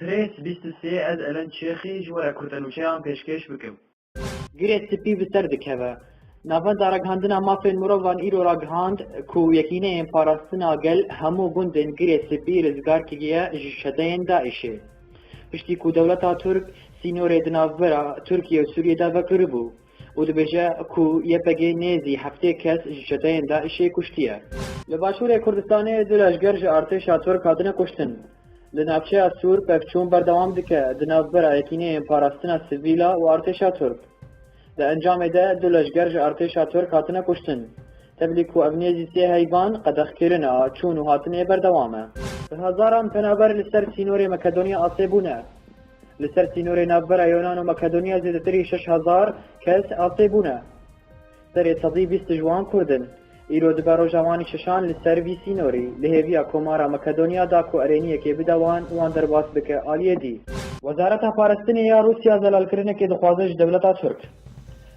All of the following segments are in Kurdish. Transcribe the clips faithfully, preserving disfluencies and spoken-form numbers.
Pres bîst û sê, ez Elen Çêxî ji we re kurtenûçeyan pêşkêş bikim. Girê Spî bi ser dikeve. Navenda Ragihandina Mafên Mirovan îro ragihand ku Yekîneyên Parastina Gel hemû gundên Girê Spî rizgar kiriye ji çeteyên DAIŞê. Piştî ku dewleta Tirk sînorê di navbera Tirkiye û Sûriyê de vekiribû û dibêje ku YPG nêzî heftê kes ji çeteyên DAIŞê kuştiye. Li Başûrê Kurdistanê du leşger ji artêşa Tirk hatine kuştin. Li navçeya Sûr pevçûn berdewam dike di navbera Yekîneyên Parastina Sivîla û artêşa Tirk. Di encamê de du leşger ji artêşa Tirk hatine kuştin. Tevlî ku ev nêzî sê heyvan qedexkirina çûn û hatinê berdewam e. Bi hezaran penaber li ser sînorê Makedonya asê bûne. Li ser sînorê navbera Yonan û Makedonya zêdetirî şeş hezar kes asê bûne. Serê sedî bîst ji wan Kurd in. Îro dibe roja wan ê şeşan li ser vî sînorî. Li hêviya Komara Makedonya da ku erêniyekê bide wan û wan derbas bike aliyê dî. Wezareta Parastinê ya Rûsya zelalkirinekê dixwaze ji dewleta Tirk.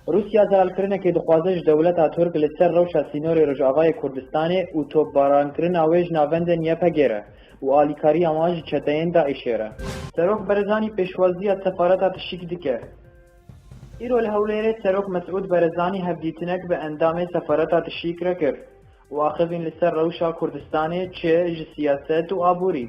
Rûsya zelalkirinekê dixwaze ji dewleta Tirk li ser rewşa sînorê Rojavayê Kurdistanê û topbarankirina wê ji navendên YPGê re û alîkariya wan ji çeteyên DAIŞê re. Serok Barzanî pêşwaziya sefareta Tişîk dike. Îro li Hewlêrê Serok Mesûd Barzanî hevdîtinek bi endamê sefareta Tişîk re kir û axivîn li ser rewşa Kurdistanê çi ji siyaset û aborî.